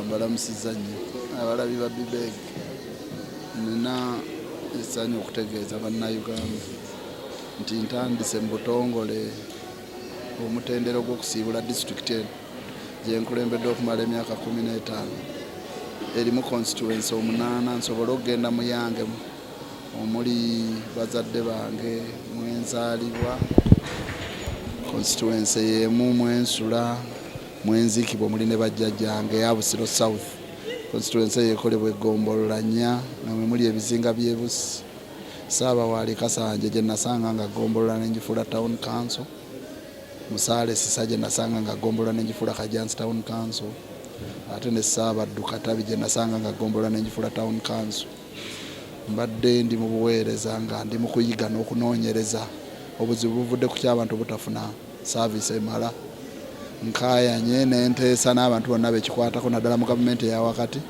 Mbalamusizza nnyo abalabi ba Bibeg. Nina essanyu okutegeeza Bannayuganda nti ntandise mu butongole omutendera ogw'okusiibula disitulikiti eno gye nkulembedde okumala emyaka 15, erimu constituency omunaana, nsobole okugenda mu yange omuli bazadde bange, mwenzaalibwa, constituency y'emu mwensula, mwenziikibwa, omuli ne bajjajjange, eya Busiro South. Constituency eyo ekolebwa eggombolola nnya nga mwe muli ebizinga by'e Busi, Ssaabawaali Kasanje gye nasanga nga ggombolola ne ngifuula town council, Musaale Sisa gye nasanga nga ggombolola ne ngifuula Kajjansi Town Council, ate ne Ssaabaddu Katabi gye nasanga nga ggombolola ne ngifuula town council. Mbadde ndi mu buweereza nga ndi mu kuyiga n'okunoonyereza obuzibu buvudde ku ky'abantu obutafuna saaviisi emala. Nkaayanye ne nteesa n'abantu bonna bekikwatako naddala mu gavumenti eya wakati,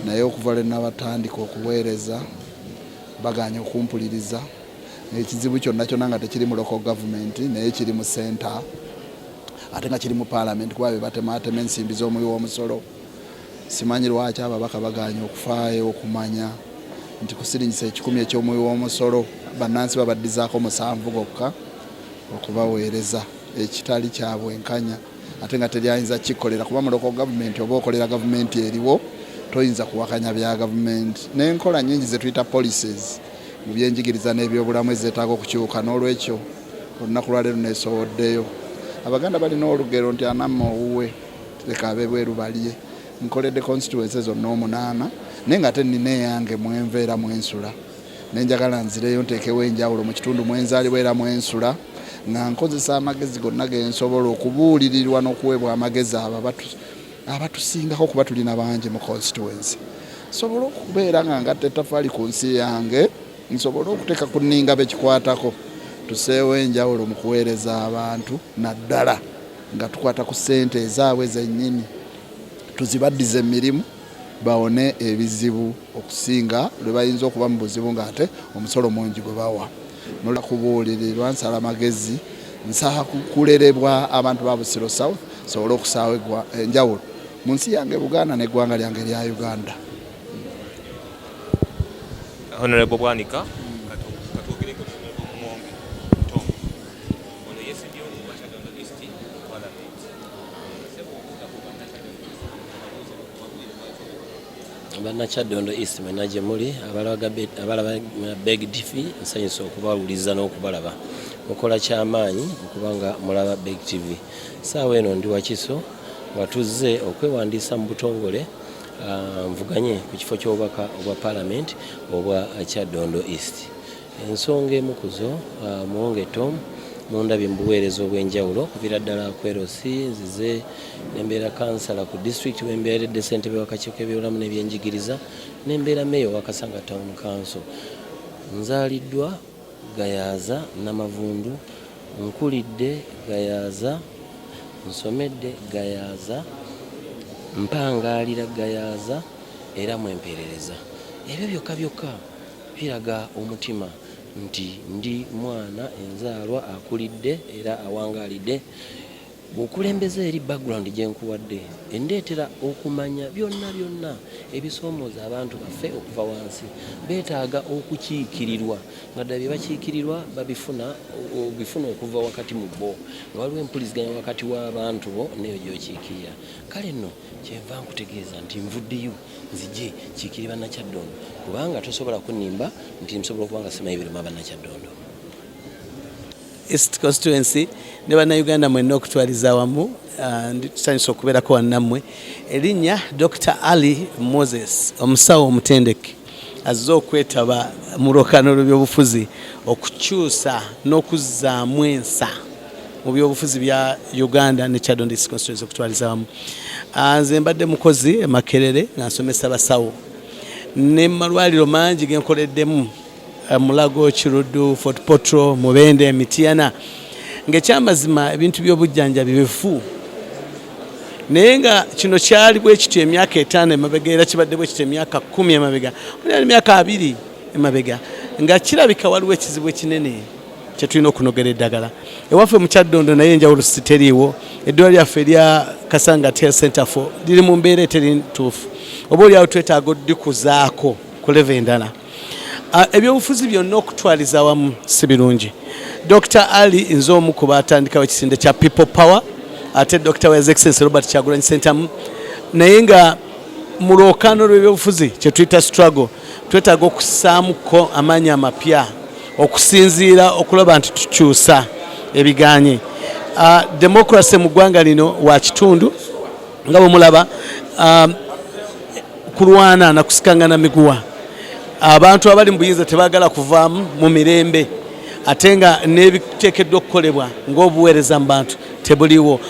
naye okuva lwe nabatandika okuweereza bagaanye okumpuliriza. Ekizibu kyonna kyonna nga tekiri mu local government naye kiri mu center, ate nga kiri mu parliament, kuba be batemaatema ensimbi z'omuwi w'omusolo. Simanyi lwaki ababaka bagaanye okufaayo okumanya nti ku siringisa 100 eky'omuwi w'omusolo, bannansi babaddizaako 7 gokka okubaweereza, ekitali kya bwenkanya, ate nga teryayinza kikolera, kuba mu local government oba okolera gavumenti eriwo, toyinza kuwakanya bya gavumenti n'enkola nyingi ze tuyita policies mu byenjigiriza n'ebyobulamu ezeetaaga okukyuka. N'olwekyo olunaku lwaleero neesowoddeyo. Abaganda balina olugero nti anamma owuwe leka ab'ebweru balye. Nkoledde constituency zonna omunaana, naye nga ate nina eyange mwenva era mwensula, nenjagala nzireyo nteekewo enjawulo mu kitundu mwenzaalibwa era mwensula, nga nkozesa amagezi gonna gensobola okubuulirirwa n'okuweebwa amagezi abo abatusingako, kuba tulina bangi mu constituency, nsobole okubeera nga ngatta ettafaali ku nsi yange, nsobole okuteeka ku nninga bekikwatako, tuseewo enjawulo mu kuweereza abantu, naddala nga tukwata ku ssente ezaabwe zennyini, tuzibaddize emirimu, bawone ebizibu okusinga lwe bayinza okuba mu buzibu ng'ate omusolo mungi gwe bawa. Nolwa kubuulirirwa, nsala magezi, nsaba kulerebwa abantu ba Busiro South, nsobole okusaawo enjawulo mu nsi yange Buganda n'eggwanga lyange erya Uganda. Honorable Bwanika, katwogereko Muwonge Tom. Ono yeesimbyewo ku Kyaddondo East mu Parliament. Ssebo, obuuza ku bannakyadondo East, ababuuze babuulire lwaki. Bannakyaddondo East mwenna gye muli abalaba Beg TV, nsanyusa okubawuliza n'okubalaba. Mukola kyamaanyi okuba nga mulaba Beg TV. Saawa eno ndi Wakiso nga tuzze okwewandiisa mu butongole, nvuganye ku kifo ky'obubaka obwa Parliament obwa Kyaddondo East. Ensonga emu ku zo, Muwonge Tom, mundabye mu buweereza obw'enjawulo okuviira ddala ku LC, nzize nembeera kansala ku district, wembeeredde ssentebe w'akakiiko k'ebyobulamu n'ebyenjigiriza, nembeera meeya owa Kasanga Town Council. Nzaaliddwa Gayaza Namavundu, nkulidde Gayaza, nsomedde Gayaza, mpangaalira Gayaza era mwempeerereza. Ebyo byokka byokka biraga omutima nti ndi mwana enzaalwa akulidde era awangaalidde. Bukulembeze eri background gye nkuwadde endeetera okumanya byonna byonna ebisoomooza abantu baffe okuva wansi. Beetaaga okukiikirirwa nga ddala bye bakiikirirwa babifuna, obifuna okuva wakati mu bo, nga waliwo empuliziganya wakati w'abantu bo n'eyo gy'okiikirira. Kale nno kyenva nkutegeeza nti nvuddeyo nzije nkiikirire Bannakyaddondo, kubanga tosobola kunnimba nti nsobola okuba nga simanyi biruma Bannakyaddondo. East Constituency ne Bannayuganda mwenna okutwaliza awamu, tusanyusa okubeerako wannammwe. Erinnya Dr. Ali Moses, omusawo omutendeke azze okwetaba mu lwokano lw'ebyobufuzi okukyusa n'okuzzaamu ensa mu byobufuzi bya Uganda ne Kyaddondo East Constituency okutwaliza awamu. Nze mbadde mukozi e Makerere nga nsomesa basawo ne mu malwaliro mangi ge nkoleddemu, Mulago, Kiruddu, Fort Portal, Mubende, Mityana, ng'ekyamazima ebintu by'obujjanjabi bifu, naye nga kino kyali bwe kityo emyaka 5 emabega, era kibadde bwe kityo emyaka 10 emabega, emyaka 20 emabega, nga kirabika waliwo ekizibu ekinene. Kyetulina okunogera eddagala ewaffe mu Kyaddondo, naye enjawulo siteriiwo. Eddwaliro lyaffe erya Kasanga Health Center for liri mu mbeera eteri ntuufu, oba oliawo twetaaga oddikuzaako ku level endala. Ebyobufuzi byonna okutwaliza awamu si birungi. Dr Ali, nze omu ku batandikawo ekisinde kya People Power, ate Dr His Excellency Robert Kyagulanyi Ssentamu, naye nga mu lwokaano lw'ebyobufuzi kyetuyita struggle, twetaaga okussaamuko amaanyi amapya okusinziira okulaba nti tukyusa ebiganye. Democracy mu ggwanga lino wa kitundu nga bwe mulaba, kulwana nakusikangana miguwa. Abantu abali mu buyinza tebaagala kuvaamu mu mirembe, ate nga n'ebiteekeddwa okukolebwa ng'obuweereza mu bantu tebuliwo.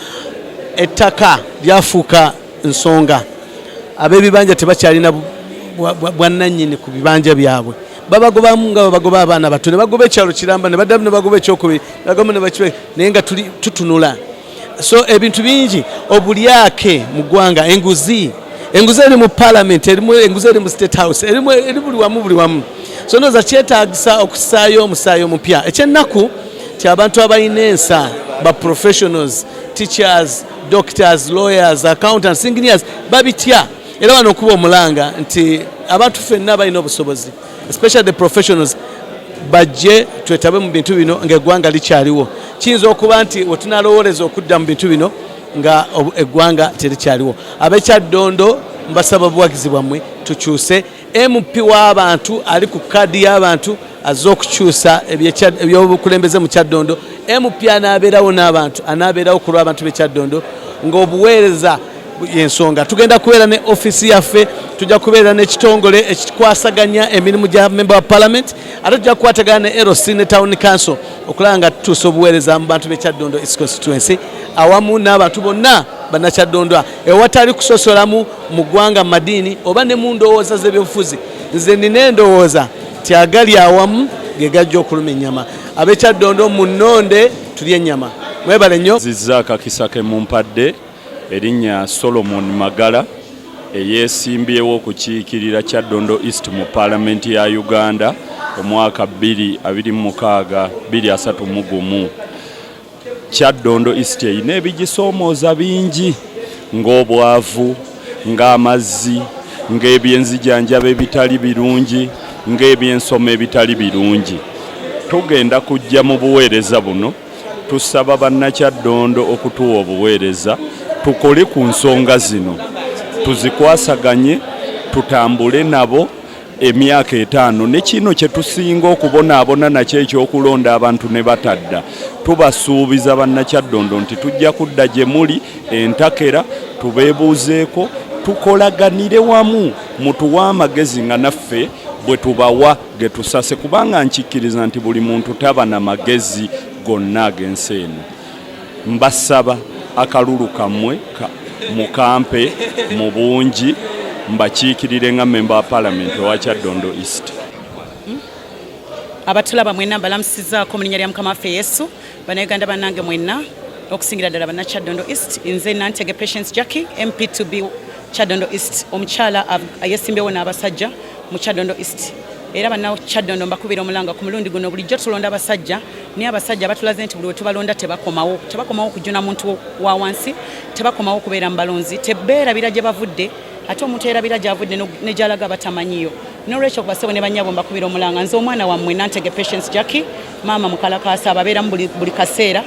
Ettaka lyafuuka nsonga, ab'ebibanja tebakyalina bwannannyini ku bibanja byabwe, babagobamu nga babagoba abaana bato, ne bagoba ekyalo kiramba, ne baddamu ne bagoba ekyokubiri, ne bagoba ne bakibe, naye nga tuli tutunula. So ebintu bingi, obulyake mu ggwanga, enguzi, enguzi eri mu parliament, erimu enguzi, eri mu State House, erimu, eri buli wamu, buli wamu. So ndowooza kyetaagisa okussaayo omusaayi omupya. Ekyennaku ti abantu abalina ensa, ba professionals, teachers, doctors, lawyers, accountants, engineers, babitya. Era wano okuba omulanga nti abantu ffenna balina obusobozi, especially the professionals, bajje twetabe mu bintu bino ng'eggwanga likyaliwo. Kiyinza okuba nti wetunalowooleza okudda mu bintu bino nga eggwanga terikyaliwo. Abekyaddondo, mbasaba buwagizi bwammwe tukyuse. MP w'abantu ali ku kaadi y'abantu azze okukyusa ebyobukulembeze mu Kyaddondo. MP anaabeerawo n'abantu, anaabeerawo ku lw'abantu b'Ekyaddondo ng'obuweereza yensonga. Tugenda kubeera ne ofiisi yaffe, tujja kubeera n'ekitongole ekikwasaganya emirimu gya member wa parliament, ate tujja kukwatagana ne LC ne town council okulaba nga tutuusa obuweereza mu bantu b'Ekyaddondo East constituency awamu n'abantu bonna Bannakyaddondwa, ewatali kusosolamu mu ggwanga, mu madiini oba ne mu ndowooza z'ebyobufuzi. Nze nina endowooza ti agali awamu ge gajja okuluma ennyama. Ab'Ekyaddondo, munnonde tulye ennyama. Mwebale nnyo. Zizza akakisa ke mumpadde. Erinnya Solomon Magala, eyeesimbyewo okukiikirira Kyaddondo East mu Paalamenti ya Uganda omwaka 2026 2031. Kyaddondo East erina ebigisoomooza bingi ng'obwavu, ng'amazzi, ng'ebyenzijanjaba ebitali birungi, ng'ebyensoma ebitali birungi. Tugenda kujja mu buweereza buno, tusaba Bannakyaddondo okutuwa obuweereza, tukole ku nsonga zino, tuzikwasaganye, tutambule nabo emyaka 5. Ne kino kye tusinga okubonaabona nakyo ekyokulonda abantu ne batadda, tubasuubiza Bannakyaddondo nti tujja kudda gye muli entakera, tubeebuuzeeko, tukolaganire wamu, mutuwe amagezi nga naffe bwe tubawa ge tusase, kubanga nkikkiriza nti buli muntu taba na magezi gonna ag'ensi eno. Mbasaba akalulu kammwe mukampe mu bungi, mbakiikirire nga memba wa Palamenti owa Kyaddondo East. Abatulaba mwenna, mbalamusizaako mu linnya lya Mukama waffe Yesu. Bannayuganda bannange mwenna, okusingira ddala Bannakyadondo East, nze Nantege Patience Jackie, MP2B Kyaddondo East, omukyala yesimbyewo n'abasajja mu Kyaddondo East. Era Bannakyadondo, mbakubira omulanga ku mulundi guno. Bulijjo tulonda abasajja, naye abasajja batulaze nti buli we tubalonda tebakomawo, tebakomawo kujuna muntu wa wansi, tebakomawo kubeera mu balonzi, tebeerabira gye bavudde. Ate omuntu erabira gyavudde ne gyalaga batamanyiyo. Nolwekyo ku basebo ne bannyabo, mbakubira omulanga, nze omwana wammwe Nantege Patience Jackie, maama mukalakaasa, ababeeramu buli kaseera.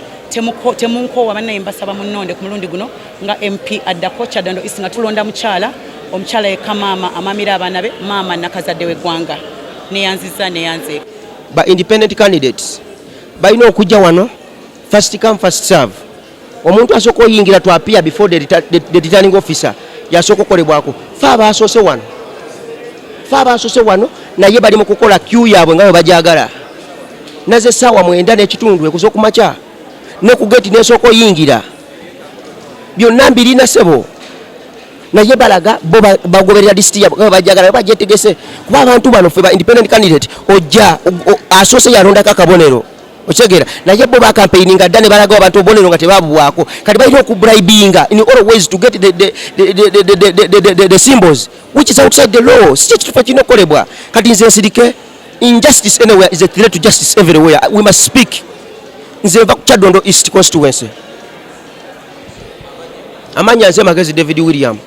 Temunkoowa bannaye, mbasaba munnonde ku mulundi guno nga MP addako Kyaddondo East, nga tulonda mukyala, omukyala yekka, maama amamira abaana be, maama nakazadde w'eggwanga. Neyanziza, neyanze. Ba independent candidates balina okujja wano, first come, first serve. Omuntu asooka oyingira to appear before the returning officer yasooka okukolebwako. Fe abasoose wano, fe abasoose wano, naye bali mu kukola queue yaabwe nga bwe bajagala. Naze essaawa 9:30 ekuza okumakya ne ku geti nesooka oyingira. Byonna mbirina, sebo, naye balaga bo bagoberera lisiti yabwe nga bajagala, bajetegese. Kuba abantu bano, fe ba independent candidate, ojja asoose yalondako akabonero, okitegeera? Naye bo bakampeininga dda ne balaga abantu obubonero nga tebabubwako. Kati balina okubribinga in all ways to get the symbols, which is outside the law. Si kyekituufu ekirina okukolebwa. Kati nze nsirike? Injustice anywhere is a threat to justice everywhere. We must speak. Nze nva ku Kyadondo East constituency. Amanya nze Magezi David William.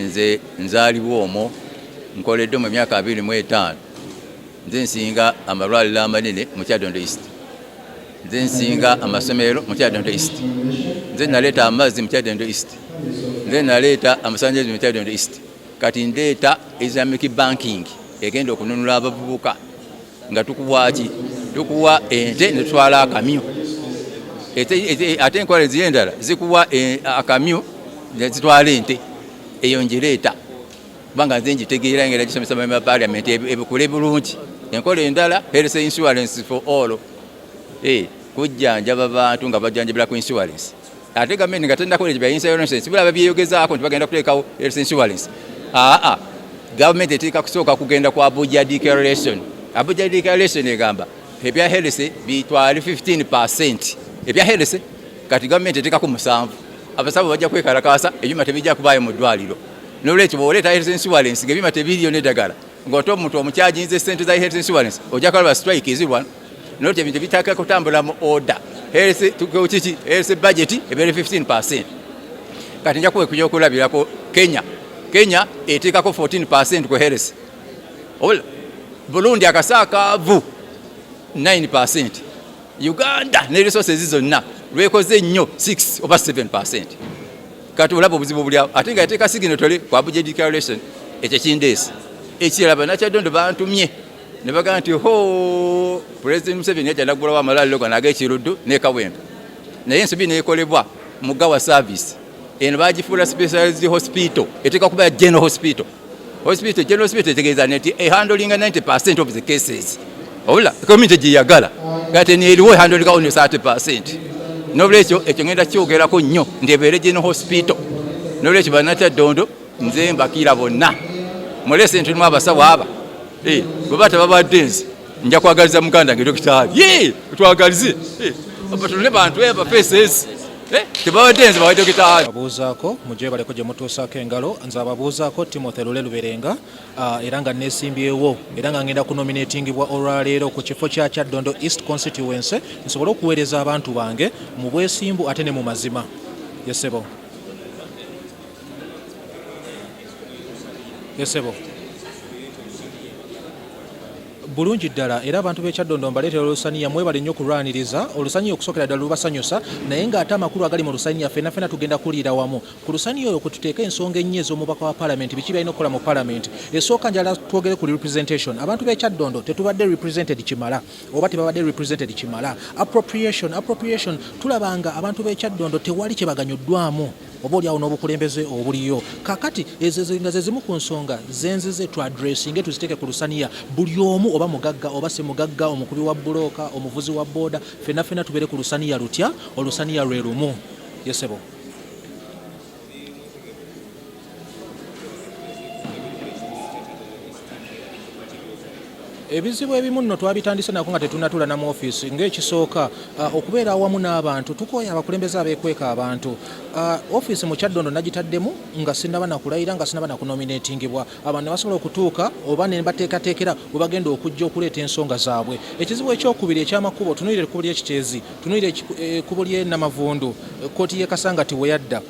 Nze nzaalibwa omwo, nkoledde mu myaka 25. Nze nsinga amalwaliro amanene mu Kyadondo East, nze nsinga amasomero mu Kyadondo East, nze naleeta amazzi mu Kyadondo East, nze naleeta amasannyalaze mu Kyadondo East. Kati ndeeta Islamic banking egenda okununula abavubuka nga tukuwa ki? Tukuwa ente netutwala akamyu. Ate enkola eziri endala zikuwa akamyu nezitwala ente. Eyo ngireeta kubanga nze ngitegeera ngera gisomesa mu parliament ebikule bulungi. Enkola endala, health insurance for all, kujjanjaba bantu nga bajjanjabira ku insurance. Ate gavumenti nga tennakola ekyo bya insurance, bulaba byeyogezaako nti bagenda kuteekawo health insurance. Aa, gavumenti eteeka kusooka kugenda ku Abuja Declaration. Abuja Declaration egamba ebya health bitwale 15% ebya health. Kati gavumenti eteekako 7. Abasawo bajja kwekalakaasa, ebyuma tebijja kubaayo mu ddwaliro. Nolwekyo bw'oleeta health insurance ng'ebyuma tebiriyo n'eddagala, ng'ote omuntu omukyajinze sente za health insurance, ojja kulaba strike ezirwana. Nolwekyo ebintu biteeka kutambula mu order. Health kiki, health budget ebeere 15. Kati nja kuwa ekyokulabirako Kenya. Kenya eteekako 14% ku health. Burundi akasaakaavu 9. Uganda ne resources zonna lwekoze nnyo 6 oba 7. Kati olaba obuzibu buli awo, ate nga yateeka signatory ku Abuja Declaration. Ekyo kindeesi. Ekirala, bannakyadondo bantumye ne bagamba nti ho President Museveni yajja naggulawo amalwaliro gano ag'Ekiruddu ne Kawempe, naye ensobi neekolebwa mugawa service eno bagifuula specialized hospital. Eteeka kuba ya general hospital. Hospital, general hospital etegeeza nti ehandlinga 90% of the cases obula community gyeyagala. Kati neeriwo ehandlinga only 30. Nolwekyo ekyo ngenda kyogerako nnyo nti ebeere general hospital. Nolwekyo bannakyadondo, nze mbakiira bonna mulese nti tulimu abasawo aba bwe tebabadde, nze nja kwagaliza muganda nge dokitaali ye twagalize batulune bantu aba faces tebabadde nze bawe dokitaali. Ababuuzaako mugyebaleko gye mutuusaako engalo. Nze ababuuzaako Timothy Lule Luberenga, era nga neesimbyewo era nga ngenda kunominatingibwa olwaleero ku kifo kya Kyaddondo East constituency, nsobole okuweereza abantu bange mu bwesimbu ate ne mu mazima. Yesebo, yesebo, bulungi ddala. Era abantu b'Ekyaddondo mbaleetera olusaniya. Mwebale nnyo okulwaniriza olusaniya. Okusookera ddala lubasanyusa, naye ng'ate amakulu agali mu lusaniya, ffenna ffenna tugenda kuliira wamu ku lusaniya olwo kwe tuteeka ensonga ennyo ez'omubaka wa palamenti, biki byalina okukola mu palamenti. Esooka, njala twogere ku representation. Abantu b'Ekyaddondo tetubadde represented kimala oba tebabadde represented kimala. Appropriation, appropriation, tulaba nga abantu b'Ekyaddondo tewali kye baganyuddwamu oba oliawo n'obukulembeze obuliyo kakati. Ezo nga ze zimu ku nsonga zenzize tuaddressinge, tuziteeke ku lusaniya. Buli omu, oba mugagga oba si mugagga, omukubi wa bulooka, omuvuzi wa booda, ffenna ffenna tubeere ku lusaniya lutya? Olusaniya lwe lumu. Yesebo. Ebizibu ebimu nno twabitandise nako nga tetunatula na mu ofiisi. Ng'ekisooka, okubeera awamu n'abantu. Tukooye abakulembeze abeekweka abantu. Ofiisi mu Kyaddondo nagitaddemu nga sinnaba nakulayira, nga sinnaba nakunominatingibwa. Abantu ne basobola okutuuka oba ne bateekateekera we bagenda okujja okuleeta ensonga zaabwe. Ekizibu ekyokubiri ekyamakubo, tunuulira ekkubo ly'Ekiteezi, tunuulira ekkubo ly'e Namavundu, kkooti y'e Kasangati we yadda.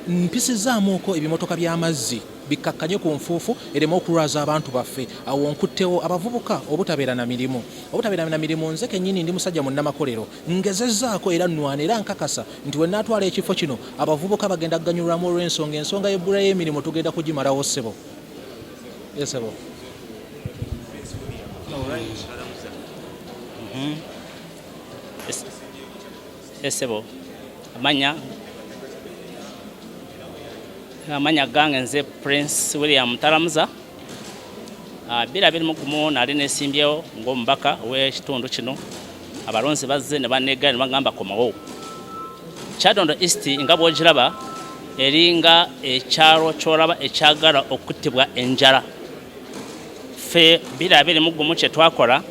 Mpisizaamuuko ebimotoka by'amazzi bikkakkanye ku nfuufu ereme okulwaza abantu baffe. Awo nkuttewo abavubuka obutabeera na mirimu, obutabeera na mirimu. Nze kennyini ndi musajja munnamakolero, ngezezzaako era nnwana era nkakasa nti we naatwala ekifo kino abavubuka bagenda kuganyulwamu olw'ensonga ensonga y'ebbula y'emirimu tugenda kugimalawo. Ssebo, esebo. Esebo, amanya gange nze Prince William Talamuza. 2021 nali nesimbyewo ng'omubaka ow'ekitundu kino. Abalonzi bazze ne banegga ne bagamba komawo. Kyadondo East nga bw'ogiraba eringa ekyalo ky'olaba ekyagala okuttibwa enjala. Ffe 2021 kye twakola,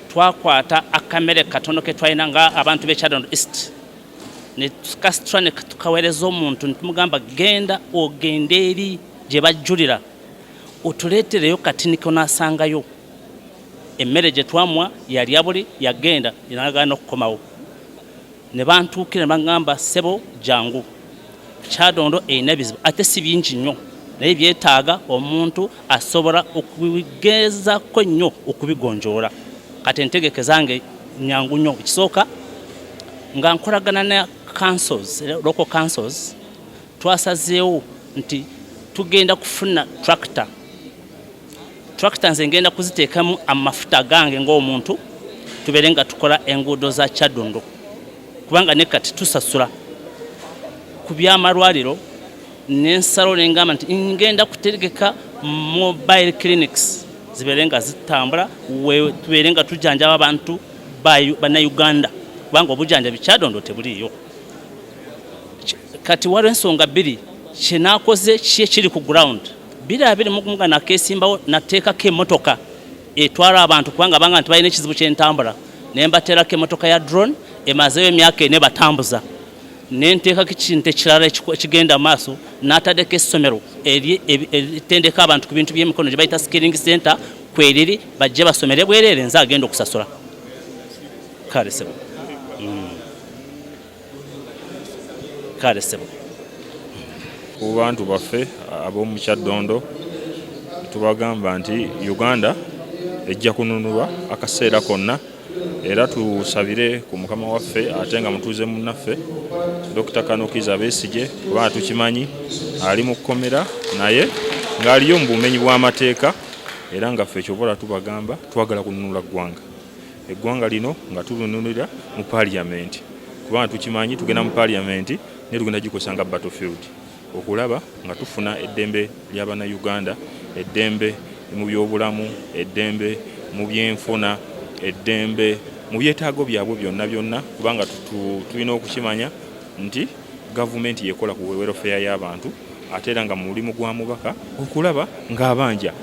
twakwata akamere katono ke twalina nga abantu b'e Kyadondo East ne tukasitula ne tukaweereza omuntu ne tumugamba, "Genda ogende eri gye bajjulira otuleetereyo katini konaasangayo." Emmere gye twamuwa yalya buli yagenda nagaana okukomawo. Ne bantuukira ne baŋŋamba ssebo jangu. Kyadondo erina ebizibu ate si bingi nnyo naye byetaaga omuntu asobola okugezaako ennyo okubigonjoola. Kati entegeka zange nyangu nnyo. Ekisooka nga nkolagana ne councils, local councils, twasazeewo nti tugenda kufuna tractor. Tractor nze ngenda kuziteekamu amafuta gange ng'omuntu tubeere nga tukola enguudo za Kyadondo kubanga ne kati tusasula ku by'amalwaliro n'ensalo ne ngamba nti ngenda kutegeka mobile clinics zibeere nga zitambula tubeere nga tujjanjaba abantu bannayuganda kubanga obujjanjabi Kyadondo tebuliiyo. Kati waliwo ensonga bbiri kyenakoze ki ekiri ku ground 2021 nga nakesimbawo nateekako emotoka etwala abantu kubanga banga nti balina ekizibu ky'entambula ne mbateerako emotoka ya drone emazeeyo emyaka ene batambuza ne nteekako ekintu ekirala ekigenda mu maaso n'ataddeko essomero eritendeka abantu ku bintu by'emikono gye bayita skilling center kweriri bajje basomere bwereere nze agenda okusasula kale sebo Kale ssebo. Ku bantu baffe ab'omu Kyaddondo tubagamba nti Uganda ejja kununulwa akaseera konna era tusabire ku mukama waffe ate nga mutuuze munnaffe Dokita Kano Kiiza Besigye kubanga tukimanyi ali mu kkomera naye ng'aliyo mu bumenyi bw'amateeka era nga ffe kyova olaba tubagamba twagala kununula ggwanga. Eggwanga lino nga tulinunulira mu parliament kubanga tukimanyi tugenda mu parliament naye tugenda gikozesa nga battlefield okulaba nga tufuna eddembe lya Bannayuganda, eddembe mu byobulamu, eddembe mu byenfuna, eddembe mu byetaago byabwe byonna byonna kubanga tulina okukimanya nti gavumenti yekola ku welfare y'abantu ate era nga mulimu gwa mubaka okulaba ng'abanja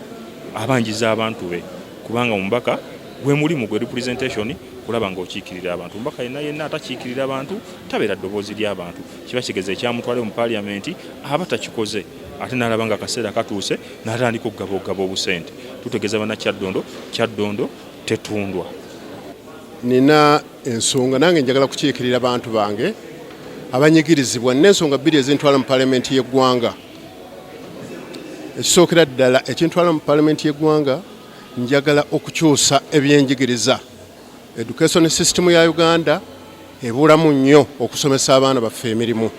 abanjiza abantu be kubanga omubaka gwe mulimu gwe representation kulaba ng'okiikirira abantu. Omubaka yenna yenna atakiikirira bantu tabeera ddoboozi ly'abantu. Kiba kigeza ekyamutwale mu parliament aba takikoze ate n'alaba nga akaseera katuuse n'atandika okugaba okugaba obusente. Tutegeeza banna Kyaddondo, Kyaddondo tetundwa. Nina ensonga nange njagala kukiikirira bantu bange abanyigirizibwa. Nina ensonga bbiri ezintwala mu palamenti y'eggwanga. Ekisookera ddala ekintwala mu palamenti y'eggwanga njagala okukyusa ebyenjigiriza. Education system ya Uganda ebulamu nnyo okusomesa abaana baffe emirimu,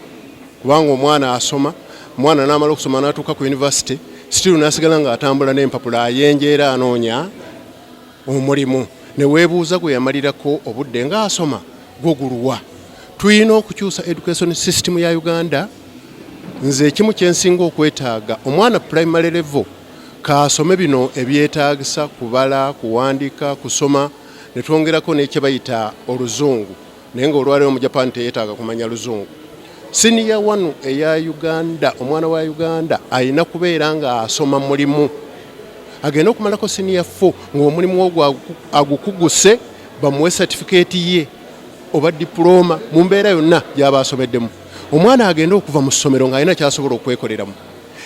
kubanga omwana asoma, omwana n'amala okusoma n'atuuka ku university still n'asigala ng'atambula n'empapula ayenjeera anoonya omulimu, ne weebuuza gwe yamalirako obudde ng'asoma gwo guluwa. Tulina okukyusa education system ya Uganda. Nze ekimu kye nsinga okwetaaga, omwana primary level kaasome bino ebyetaagisa kubala, kuwandiika, kusoma, ne twongerako n'ekye bayita oluzungu, naye ng'olwaleero mu Japan teyeetaaga kumanya luzungu. Siniya wanu eya Uganda, omwana wa Uganda alina kubeera ng'asoma mulimu agenda okumalako siniya 4 ng'omulimu ogwo agukuguse, bamuwe satifikeeti ye oba dipulooma mu mbeera yonna gy'aba asomeddemu. Omwana agenda okuva mu ssomero ng'alina ky'asobola okwekoleramu.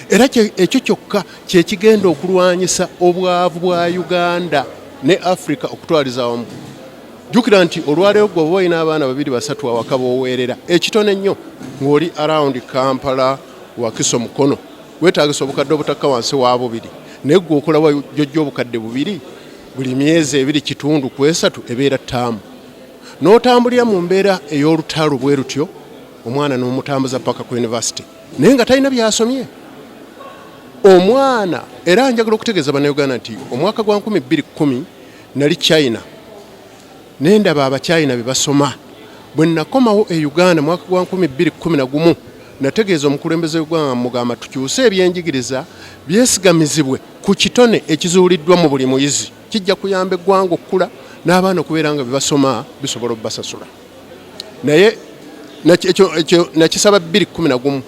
Era ekyo kyokka kye kigenda okulwanyisa obwavu bwa Uganda ne Africa okutwaliza awamu. Jjukira nti olwaleero gwe oba olina abaana babiri basatu awaka b'oweerera, ekitono ennyo ng'oli around Kampala, Wakiso, Mukono, weetaagisa obukadde obutakka wansi wa bubiri, naye ggwe okola wa gy'ojja obukadde bubiri buli myezi ebiri kitundu ku esatu ebeera ttaamu, n'otambulira mu mbeera ey'olutalo bwe lutyo, omwana n'omutambuza paka ku yunivasite naye nga talina by'asomye. Omwana era njagala okutegeeza Bannayuganda nti omwaka gwa 2010 nali China ne ndaba Abachina bye basoma. Bwe nakomawo e Uganda mwaka gwa 2011 nategeeza omukulembeze w'eggwanga mugamba tukyuse ebyenjigiriza byesigamizibwe ku kitone ekizuuliddwa mu buli muyizi. Kijja kuyamba eggwanga okukula n'abaana okubeera nga bye basoma bisobola okubasasula. Naye ekyo nakisaba 2011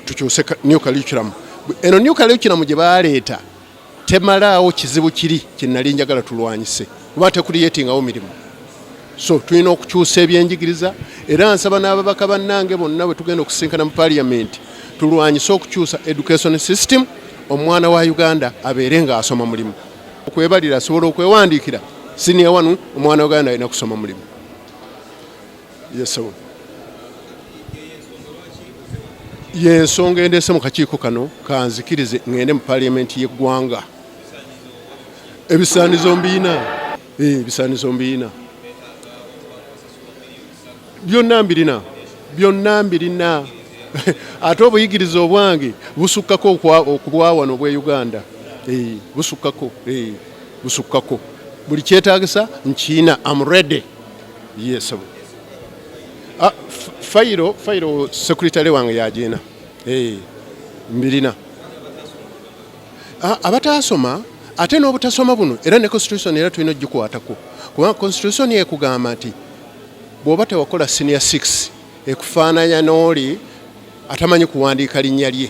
tukyuse new curriculum. Eno new curriculum gye baleeta temalaawo kizibu kiri kye nali njagala tulwanyise, kuba tekuliyetingawo mirimu. So tulina okukyusa ebyenjigiriza, era nsaba n'ababaka bannange bonna bwe tugenda okusisinkana mu parliament tulwanyise okukyusa education system, omwana wa Uganda abeere ng'asoma mulimu. Okwebalira asobola okwewandiikira siniya wanu. Omwana wa Uganda alina kusoma mulimu. Yes, yensonga endeese mu kakiiko kano, kanzikirize ŋŋende mu parliament y'eggwanga. Ebisaanizo mbiina, ebisaanizo mbiina byonna, mbirina byonna, mbirina. Ate obuyigirize obwange busukkako okubwa wano obwe Uganda. Busukkako, busukkako. Buli kyetaagisa nkiina. Am ready. Yes. Ah, fayiro secretary wange yagiina. Mbirina. Ah, abataasoma ate n'obutasoma buno, era ne constitution era tulina ogikwatako, kubanga constitution ekugamba nti bw'oba tewakola senior 6, ekufaananya n'oli atamanyi kuwandiika linnya lye.